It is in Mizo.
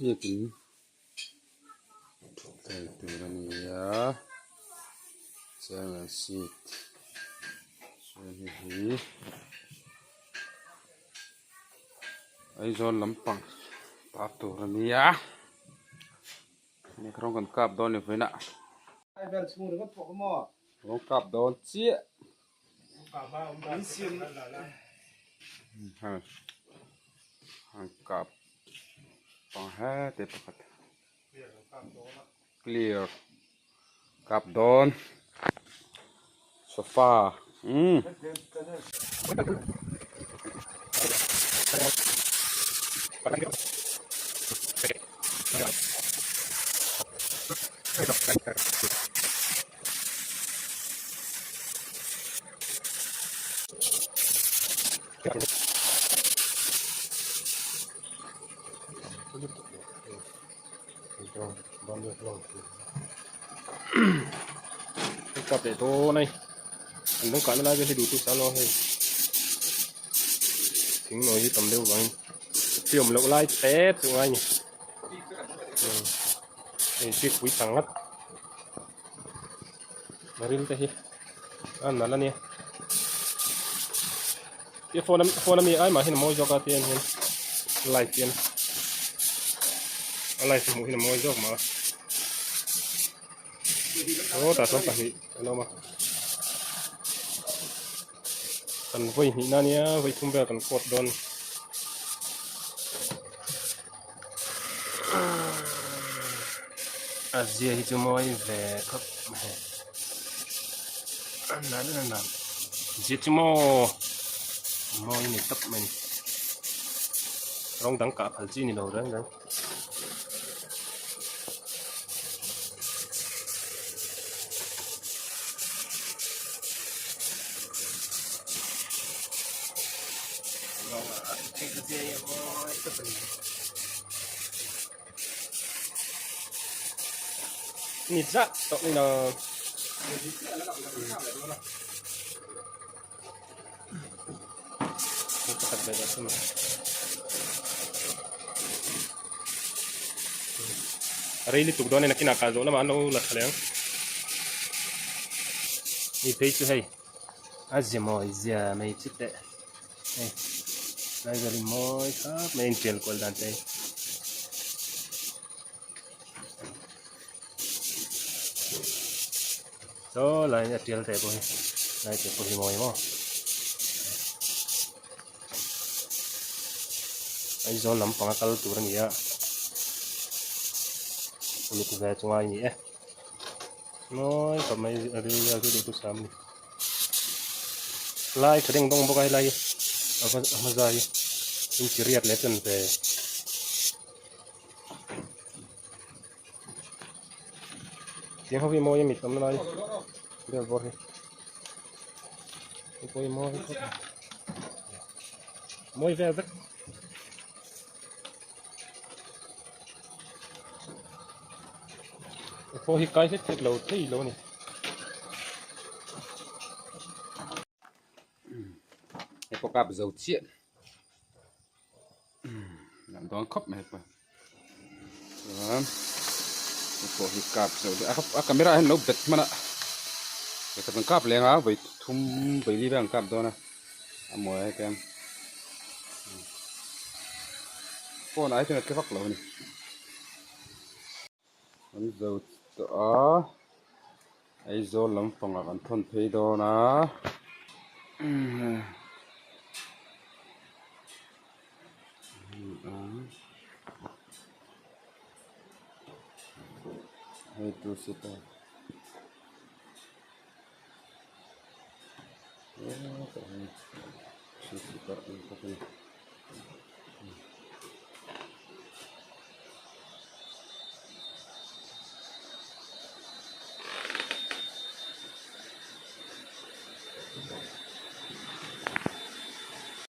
Biakin thuthleng tur a ni a chair and seat chuan hei hi Aizawl lampang tar tur a ni a rawng kan kap dawn ni vawiinah rawng kap dawn chiah. Kap pang hete pakhat clear kap dawn sofa umm. Cặp để tô này anh đông cả nó lại bên thì đủ tu sao lo hay thính nói gì tầm đâu vậy tiệm lậu lai té tụi anh hei chiếc quý thằng ngắt maril te hi a nalh ania tia phone phone ami ai mah hian a mawi zawk a tia en hian light hian a light hmuh hian a mawi zawk mah a aw tah chuan pahnih an awm a kan vawi hnihna ania vawi thum vel kan coat dawn. A zia hi chu mawi ve khawp mai a nalh a nalh zia chu maw mawi ni tawp mai a ni rawng dang kah phal chi ni lo reng reng. Ni zat tawh ni lo. Pakhat ve leh thung. A rei lutuk dawn a ni nakinah kah zawh lamah an lo la tha leh ang. Hei phei chu hei a ze mawi zia mai chu teh hei lai vel hi mawi khap mai a intial kual dan te hi. Saw lai a tial teh pawh hi lai te pawh hi mawi maw Aizawl lampanga kal tur a ni a uluk ve chu ngai a ni e mawi khawp mai a ril vel chu duhthusam a ni lai tha deng dawng bawk a helai hi a hma zai hi inchi riat leh chuan ve. Tiang ho hi mawi a mit awm lai vel bawr hi hei pawh hi mawi khawp mai mawi vel vek hei pawh hi kai hlek hlek lo thei lo a ni. Hei pawh kap zo chiah. Lam dawn khawp mai hepa chuan hei pawh hi kap zo leh a camera ah hian lo bet hman a vawikhat an kap leng a vawi thum vawi li vel an kap dawn a a mawi a hetiang phone ah hi chuan a tle vak lo a ni an zo tawh a Aizawl lampangah kan thawn phei dawn a. Hei two seater three seater ang bawk a ni.